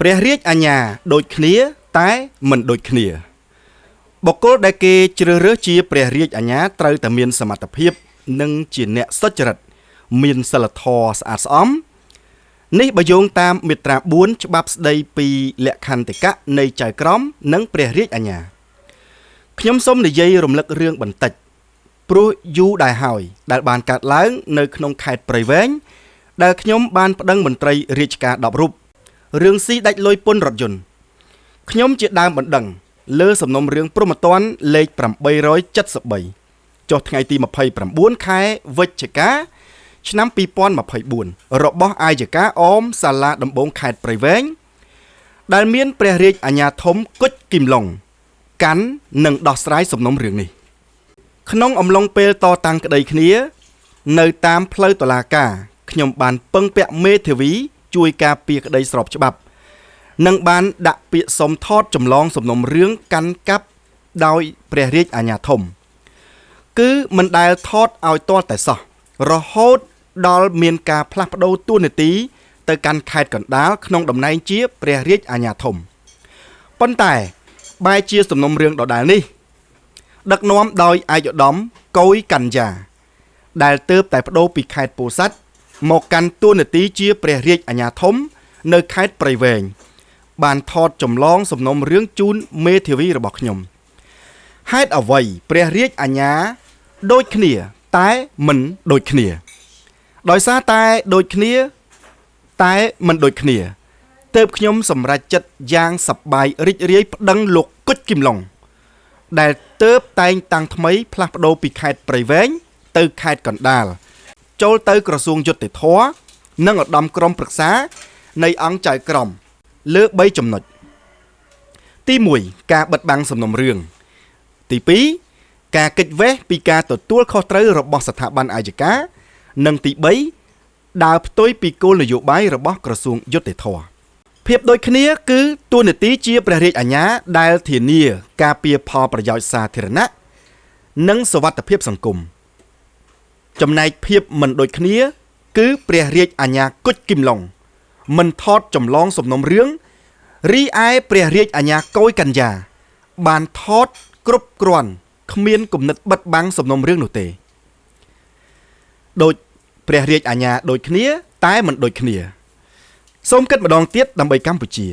ព្រះរាជអាជ្ញាដូចគ្នាតែមិនដូចគ្នាបុគ្គលដែលគេជ្រើសរើសជាព្រះរាជអាជ្ញាត្រូវតែមានសមត្ថភាពនិងជាអ្នកសុចរិតមានសិលធម៌ស្អាតស្អំនេះបើយោងតាមមាត្រា4ច្បាប់ស្តីពីលក្ខន្តិកៈនៃចៅក្រមនិងព្រះរាជអាជ្ញាខ្ញុំសូមនិយាយរំលឹករឿងបន្តិចព្រោះយូរដែរហើយដែលបានកើតឡើងនៅក្នុងខេត្តព្រៃវែងដែលខ្ញុំបានប្តឹងមន្ត្រីរាជការ10រូបរឿងស៊ីដាច់លុយពន្ធរថយន្តខ្ញុំជាដើមបណ្ដឹងលើសំណុំរឿងព្រហ្មទណ្ឌលេខ873ចុះថ្ងៃទី29ខែវិច្ឆិកាឆ្នាំ2024របស់អាយកាអមសាលាដំបងខេត្តព្រៃវែងដែលមានព្រះរាជអាជ្ញាធំគុជគីមឡុងកាន់និងដោះស្រាយសំណុំរឿងនេះក្នុងអំឡុងពេលតតាំងក្តីគ្នានៅតាមផ្លូវតុលាការខ្ញុំបានពឹងពាក់មេធាវីជួយការពារក្តីស្របច្បាប់និងបានដាក់ពាក្យសុំថតចម្លងសំណុំរឿងកាន់កាប់ដោយព្រះរាជអាជ្ញាធំគឺមិនដែលថតឲ្យទាល់តែសោះរហូតដល់មានការផ្លាស់ប្ដូរតួនាទីទៅកាន់ខេត្តកណ្ដាលក្នុងតំណែងជាព្រះរាជអាជ្ញាធំប៉ុន្តែបែរជាសំណុំរឿងដដែលនេះដឹកនាំដោយឯកឧត្តមកុយកញ្ញាដែលទើបតែប្ដូរពីខេត្តពោធិ៍សាត់មកកាន់តួនាទីជាព្រះរាជអាជ្ញាធំនៅខេត្តព្រៃវែងបានថតចម្លងសំណុំរឿងជូនមេធាវីរបស់ខ្ញុំហេតុអ្វីព្រះរាជអាជ្ញាដូចគ្នាតែមិនដូចគ្នាដោយសារតែដូចគ្នាតែមិនដូចគ្នាទើបខ្ញុំសម្រេចចិត្តយ៉ាងសប្បាយរីករាយប្តឹងលោកគុជគីមឡុងដែលទើបតែងតាំងថ្មីផ្លាស់ប្ដូរពីខេត្តព្រៃវែងទៅខេត្តកណ្ដាលចូលទៅក្រសួងយុត្តិធម៌និងឧត្តមក្រុមប្រឹក្សានៃអង្គចៅក្រមលើ3ចំណុចទី1ការបិទបាំងសំណុំរឿងទី2ការគេចវេះពីការទទួលខុសត្រូវរបស់ស្ថាប័នអាយកានិងទី3ដើរផ្ទុយពីគោលនយោបាយរបស់ក្រសួងយុត្តិធម៌ភាពដូចគ្នាគឺតួនាទីជាព្រះរាជអាជ្ញាដែលធានាការពារផលប្រយោជន៍សាធារណៈនិងសុវត្ថិភាពសង្គមចំណែកភាពមិនដូចគ្នាគឺព្រះរាជអាជ្ញាគុជគីមឡុងមិនថតចម្លងសំណុំរឿងរីឯព្រះរាជអាជ្ញាកុយកញ្ញាបានថតគ្រប់គ្រាន់គ្មានគំនិតបិទបាំងសំណុំរឿងនោះទេដូចព្រះរាជអាជ្ញាដូចគ្នាតែមិនដូចគ្នាសូមគិតម្ដងទៀតដើម្បីកម្ពុជា